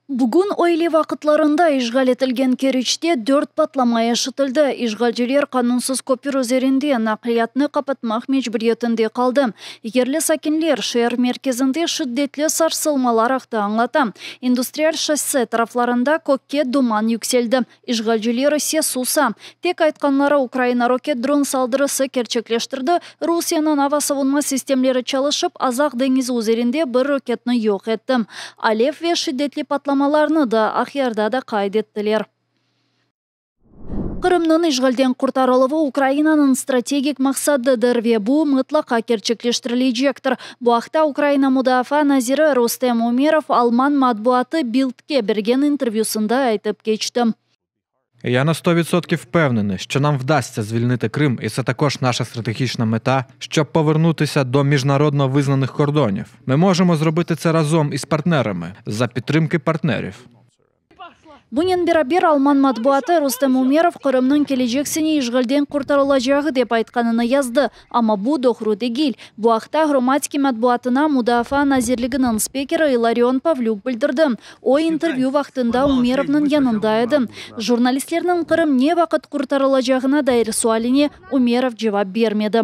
Bugün öyle vaqıtlarında işğal etilgen Keriçte dört patlama eşitildi. İşğalciler qanunsız köpür üzerinde naqliyatnı qapatmaq mecburiyetinde qaldı. Yerli sakinler şeer merkezinde şiddetli sarsılmalar aqta añlata. İndustrial şosse taraflarında kökke duman yükseldi. İşğalciler ise susa. Tek aytqanları, Ukraina roket-dron saldırısı kerçekleştirdi, Rusiyeniñ ava savunma sistemleri çalışıp, Azaq deñizi üzerinde bir roketni yoq etti. Alev ve şiddetli patlamalarnı da Aqyarda da qayd ettiler. Qırımnıñ işğalden qurtarıluvı Ukrainanıñ strategik maqsadıdır ve bu mıtlaqa kerçekleştirilecektir. Bu aqta Ukraina mudafaa naziri Rustem Umerov alman matbuatı Bildke bergen intervyüsında aytıp keçti. Я на 100% впевнений, що нам вдасться звільнити Крим, і це також наша стратегічна мета, щоб повернутися до міжнародно визнаних кордонів. Ми можемо зробити це разом із партнерами за підтримки партнерів. Bunen beraber, alman matbuatı Rustem Umerov Qırımnıñ kelecek sene işğalden qurtarılacağı dep aytqanını yazdı, amma bu doğru degil. Bu aqta Ğromadske matbuatına Mudafaa nazirliginiñ spikeri İllarion Pavlük bildirdi. O, intervyü vaqtında Umerovnıñ yanında edi. Jurnalistlerniñ Qırım ne vaqıt qurtarılacağına dair sualine Umerov cevap bermedi.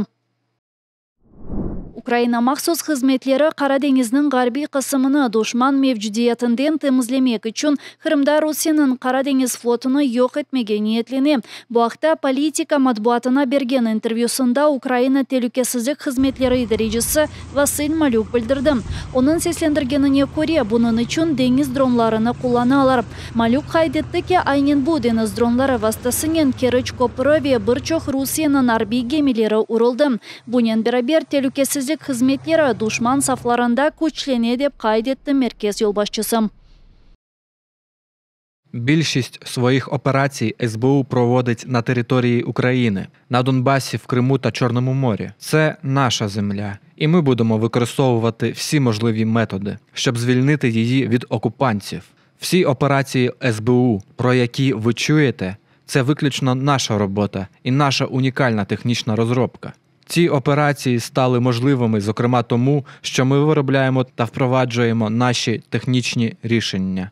Ukraina mahsus hızmetleri Qara deñizniñ ğarbiy qısımını duşman mevcudiyetinden temizlemek içün Qırımda Rusiyeniñ Qara deñiz flotunı yoq etmege niyetlene. Bu aqta Politika matbuatına bergen intervyüsında Ukraina telükesizlik hızmetleri idarecisi Vasıl Malük bildirdi. Onıñ seslendirgenine köre, bunıñ içün deñiz dronlarını qullanalar. Malük qayd etti ki, aynen bu deñiz dronları vastasınen Keriç köprü ve bir çoq Rusiyeniñ arbiy gemileri uruldı. Bunen beraber, telükesizlik hızmetleri duşman saflarında küçlene, dep qayd etti merkez yolbaşçısı. Більшість своїх операцій СБУ проводить на території України, на Донбасі, в Криму та Чорному морі. Це наша земля, і ми будемо використовувати всі можливі методи, щоб звільнити її від окупантів. Всі операції СБУ, про які ви чуєте, це виключно наша робота і наша унікальна технічна розробка. Ці операції стали можливими, зокрема тому, що ми виробляємо та впроваджуємо наші технічні рішення.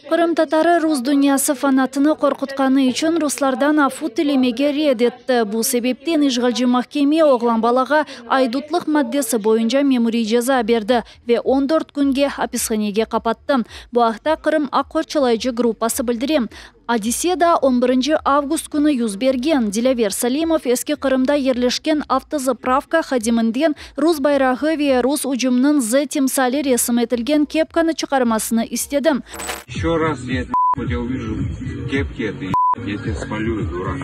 Qırımtatarı rus dünyası fanatını qorqutqanı içün ruslardan afu tilemege red etti. Bu sebepten işğalci mahkeme oğlan balağa aydutlıq maddesi boyunca memuriy ceza berdi ve 14 künge apishanege qapattı. Bu aqta Qırım aq qorçalayıcı gruppası bildire. Adise daa on birinci avgust künü yüz bergen. Dilâver Salimov Eski Qırımda yerleşken avtozapravka hadiminden rus bayrağı ve rus ucumınıñ Z timsali resim etilgen kepkanı çıqarmasını istedi. Еще раз я у тебя увижу кепки этой, я тебя спалю, дурак.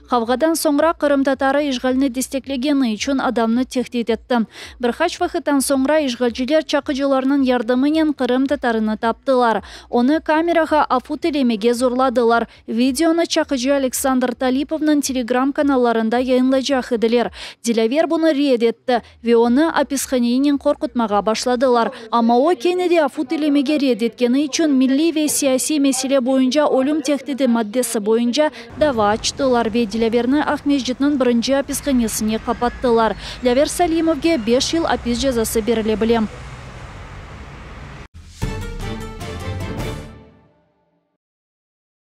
Qavğadan soñra qırımtatarı işğalni desteklegeni içün adamnı tehdit etti. Bir qaç vaqıttan soñra işğalciler çaqıcılarnıñ yardımınen qırımtatarını taptılar. Onı kamerağa afu tilemege zorladılar. Videonı çaqıcı Aleksandr Talipovnıñ Telegram kanallarında yayınlaycaq ediler. Dilâver bunı red etti ve onı apishanenen qorqutmağa başladılar. Amma o kene de afu tilemege red etkeni içün milliy ve siyasiy mesele boyunca ölüm tehdidi maddesi boyunca dava açtılar ve Dilâverni Aqmescitniñ birinci apishanesine qapattılar. Dilâver Salimovge 5 yıl apis cezası berile bile.